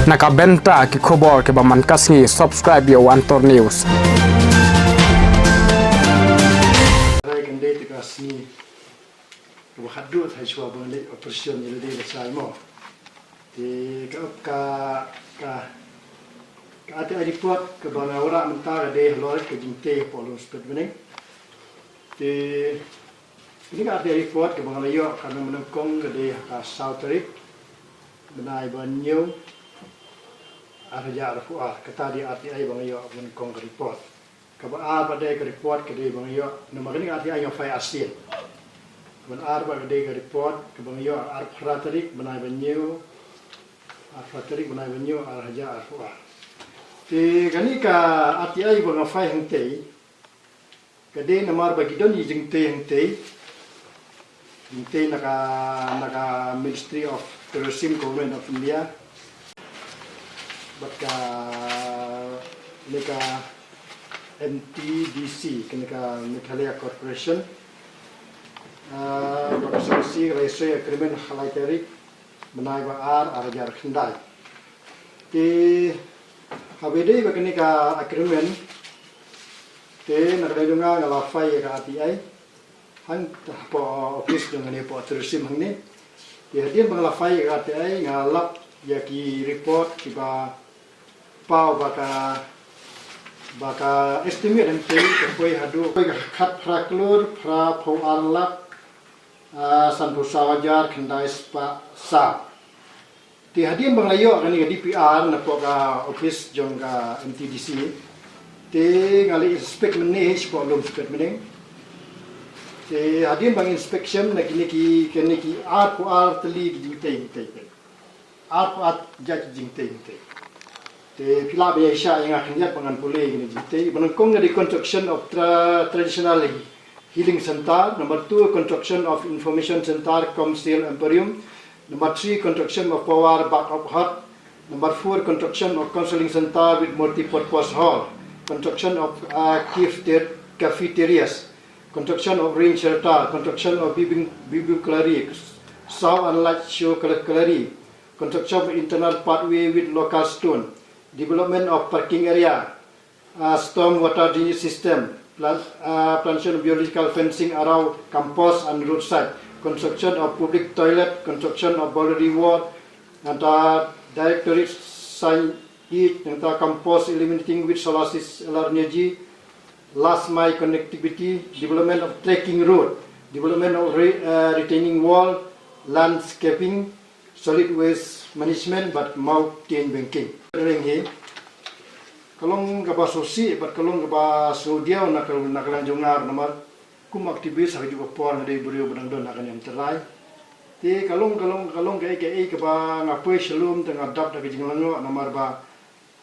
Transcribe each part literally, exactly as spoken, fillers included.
Na ka bynta ki khubor kiba man ka sngi, subscribe ïa u Antor News. Rai kan dei te ka sngi kaba khadduh ha shuwa ba ngi leit operation ïa lade lashai mo. Te ka ka ka ka ate report kaba nga wanrah mynta ka dei halor ka jingtei hapoh Lumspit mynne. Te kane ka ate report kaba nga la ïoh ka na mynnyngkong ka dei ha ka saw tarik bnai ba hynñiew, ar hajar arphew ar. Kata dei ate ba nga ïoh mynnyngkong ka report. Kaba ar ba dei ka report ka dei ba nga ïoh namar kane ka ate nga file arsien. Kaba ar ba ka dei ka report kaba nga ïoh arphew phra tarik bnai ba hynñiew, arphew phra tarik bnai ba hynñiew, ar hajar arphew ar. Te kane ka ate ba nga file hangtei ka dei namar ba ki don i jingtei hangtei, jingtei na ka na ka Ministry of Tourism, Government of India, bad ka ne ka M T D C, kane ka Meghalaya Corporation. Ah, bad ka sngewsih ka la ïasoi agreement ha lai tarik bnai ba ar, ar hajar khyndai. Te haba dei ba kane ka agreement, te na ka liang jong nga nga la file ïa ka R T I hangta hapoh office jong kane hapoh tourism hangne. Te hadien ba nga la file ïa ka R T I nga lap ïa ki report kiba paw ba ka ba ka estimate hangtei ka poi haduh, poi ka khatphra klur phraphew ar lak, ah, sanphew saw hajar khyndai spah saw. Te hadien ba nga la ïoh kane ka D P R napoh ka office jong ka M T D C, te nga la inspect mynne shapoh Lumspit mynne. Te hadien ba nga inspection na kine ki, kine ki arphew ar tylli ki jingtei, tei, tei. Arphew ar jait ki jingtei, tei. Te phi lah ban ïa shah ïa nga khyndiat ba ngan pule ïa kine ki jingtei. Ba nyngkong ka dei construction of tra-, traditional healing center. Number two, construction of information center cum sale emporium. Number three, construction of power back of heart. Number four, construction of counseling center with multi-purpose hall. Construction of, uh, cafeter-, cafeterias. Construction of rain shelter. Construction of biblioculary, sound and light show gallery. Construction of internal pathway with local stone. Development of parking area, uh, storm water drainage system, plan-, uh, plantation of biological fencing around campus and roadside, construction of public toilet, construction of boundary wall, and, uh, directorate signage, and, uh, campus illuminating with solar sys-, solar energy, last mile connectivity, development of trekking road, development of re-, uh, retaining wall, landscaping, solid waste management bad mountain biking. Reng hi ka long kaba sngewsih bad ka long kaba sngewdiaw na ka, na ka liang jong nga namar kum activist ha kajuh ka por nga dei briew ba dang don ha ka niam trai. Te ka long, ka long, ka long kaei kaei kaba nga poi sha lum te nga dap da ka jinglyngngoh namar ba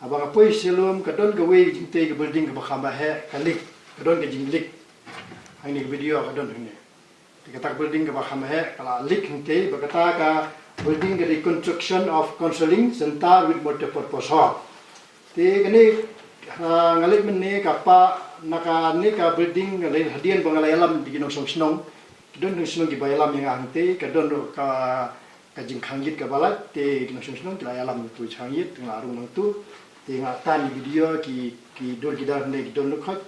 haba nga poi sha lum ka don kawei ka jingtei ka building kaba kham heh ka leak, ka don ka jingleak. Hangne ka video ka don hangne. Te kata ka building kaba kham heh ka la leak hangtei, ba kata ka building ka dei construction of counseling center with multipurpose hall. Te kane, ah, nga leit mynne ka pa na kane ka building, nga leit hadien ba nga la ïalam da ki nongshong shnong. Ki don nongshong shnong kiba ïalam ïa nga hangtei, ka don ruh ka ka jingkhang ïit kaba lait, te ki nongshong shnong ki la ïalam nangtu, khang ïit, nga la rung nangtu. Te nga tan ïa ki video ki, ki dur ki dar ne ki don lukhat.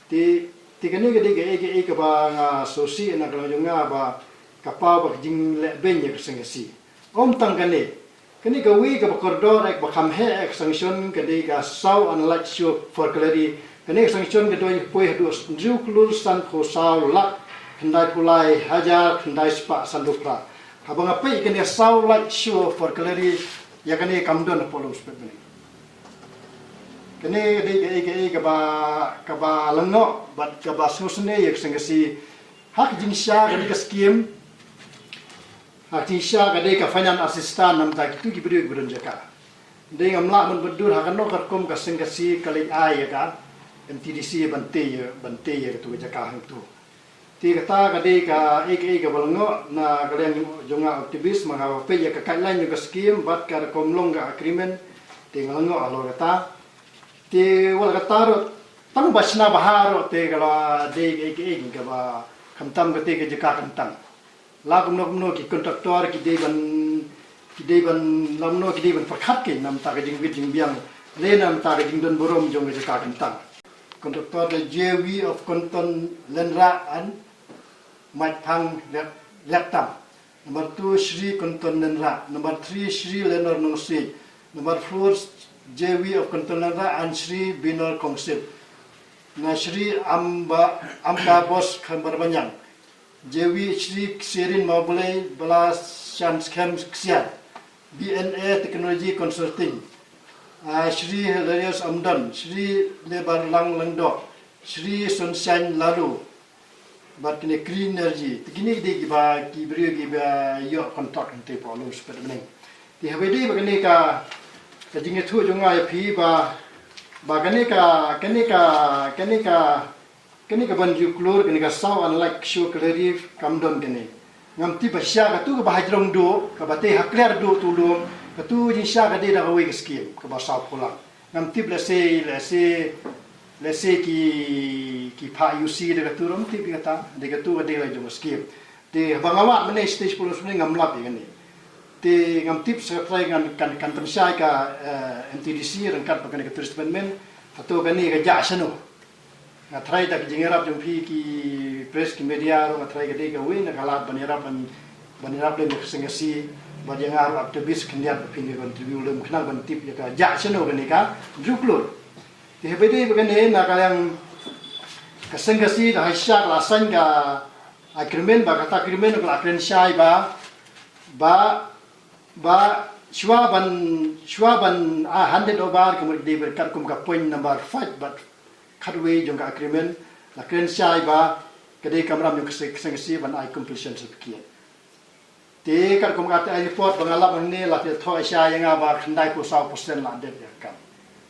Te, te kane ka dei kaei kaei kaba nga sngewsih na ka liang jong nga ba ka paw ba ka jingleh beiñ ïa ka seng Khasi. Ym tang kane, kane kawei kaba kordor eh ba kham heh eh ka sanction ka dei ka sound and light show for gallery. Kane ka sanction ka dei poi haduh hynriew klur sanphew saw lak khyndai phew lai hajar khyndai spah sanphew phra. Haba nga peit kane sound light show for gallery, ïa kane kam don hapoh Lumspit mynne. Kane ka dei kaei kaei kaba, kaba lyngngoh bad kaba sngewsynei ïa ka seng Khasi. Ha ka jingshisha ka dei ka skim, ha ka jingshisha ka dei ka finance assistance namar kitu ki briew kiba don jaka. Dei ngam lah ban dur ha kano ka rukom ka seng Khasi ka leit ai ïa ka M T D C ban tei, ban tei ïa katu ka jaka hangtu. Te kata ka dei kaei kaei kaba lyngngoh na ka liang jong nga activist, ma nga peit ïa ka guideline jong ka skim bad ka rukom long ka agreement, te nga lyngngoh halor kata. Te wat la kata ruh tang ba shna bha ruh te ka la dei kaei kaei kaba khamtam, kata ka jaka khamtam. La kumno kumno ki contractor ki dei ban Ki dei ban lamno ki dei ban pyrkhat ki namta ka jingwit jingbiang, re namta ka jingdon burom jong ka jaka kyntang. Conductor da J W of Konton Lenra and Mike Phang Lek-, Lektam. Number two, Shri Konton Lenra. Number three, Shri Lenor Nongsi. Number four, J W of Konton Lenra and Shri Binor Kongsip. Na Shri Amba, Amka Bos Khambar Banyang. J W Shri Serin Mawblei Bala Shan Skhem Ksian. B N A Technology Consulting. Ah, Shri Hilarius Amdon, Shri Lebar Lang Langdo, Shri Sunshine Lalu. Bad kine Green Energy. Te kine ki dei kiba ki briew kiba ïoh contract hangtei hapoh Lumspet Bneng. Te haba dei ba kane ka, ka jingïathuh jong nga ïa phi ba, ba kane ka, kane ka, kane ka, kane ka ban riewklur, kane ka saw unlike shu ka lari kam don kane. Ngam tip ba shisha katu kaba hajrong duh, kaba tei hakler duh tu lum, katu jingshisha ka dei da kawei ka skim, kaba saw phew lak. Ngam tip lehse, lehse, lehse ki, ki phah U C da katu, ngam tip ïa kata, da katu ka dei la jong ka skim. Te haba nga wad mynne stage police mynne ngam lap ïa kane. Te ngam tip, sa trai ngan kan, kan pynshai ka, eh, M T D C ryngkat bad kane ka tourist department. Hato kane ka jah shano. Nga trai da ka jingïarap jong phi ki press ki media ruh, nga trai ka dei kawei na ka lad ban ïarap ban, ban ïarap lem ïa ka Seng Khasi, bad ïa nga ruh activist khyndiat ba phin ïa contribute lem khnang ban tip ïa ka jah shano kane ka riewklur. Te haba dei ba kane na ka liang ka Seng Khasi da ha shisha la sign ka agreement, ba kata agreement ka la kren shai ba, ba, ba shuwa ban, shuwa ban, ah, hand it over, ka mut dei ba katkum ka point number five bad khatwei jong ka agreement, la kren shai ba ka dei kamram jong ka Seng, Seng Khasi ban ai completion certificate. Te katkum ka report ba nga lap hangne, la phi thoh shai ïa nga ba khyndai phew saw percent la dep ïa ka kam.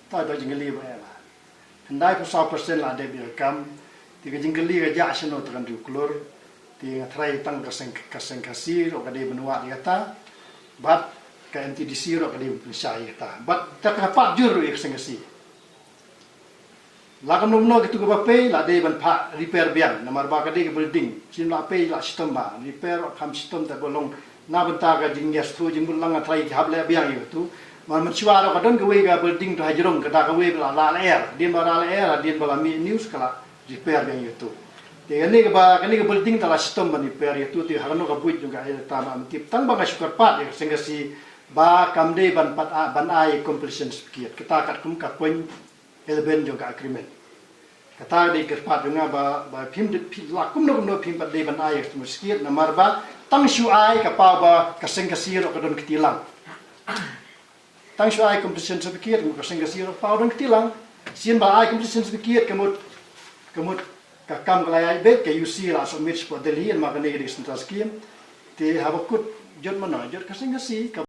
Ta da jingkylli ba ïa la. Khyndai phew saw percent la dep ïa ka kam. Te ka jingkylli ka jah shano te kan riewklur. Te nga trai tang ka Seng, ka Seng Khasi ruh ka dei ban wad ïa kata. Bad ka M T D C ruh ka dei ban pynshai ïa kata. Bad ta ka pat jur ruh ïa ka Seng Khasi. La kumno kumno kitu kiba pei la dei ban phah repair biang, namar ba ka dei ka building. Shisien la pei la shitom ba repair, kham shitom te ba long na bynta ka jingïasnoh jingmut, la nga trai ki hap leh biang ïa katu. Namar mynshuwa ruh ka don kawei ka building tu hajrong, kata kawei ba la, la lyer, hadien ba la lyer, hadien ba la mih news ka la repair biang ïa katu. Te kane kaba, kane ka building te la shitom ban repair ïa katu, te ha kano ka buit jong ka, eh, ta ngam tip, tang ba nga shu kyrpad ïa ka Seng Khasi ba kam dei ban pat a, ban ai completion certificate. Kata katkum ka point eleven jong ka agreement. Kata ka dei ka kyrpad jong nga ba, ba phim dei, phi, la kumno kumno phim pat dei ban ai ïa ka certificate, namar ba tang shu ai ka paw ba ka Seng Khasi ruh ka don kti lang. Tang shu ai completion certificate, ka Seng Khasi ruh ka paw don kti lang. Shisien ba ai completion certificate ka mut, ka mut ka kam ka la ïaid beit, ka U C la submit shapoh Delhi, namar kane ka dei ka central scheme. Te haba kut jot mano, jot ka Seng Khasi, ka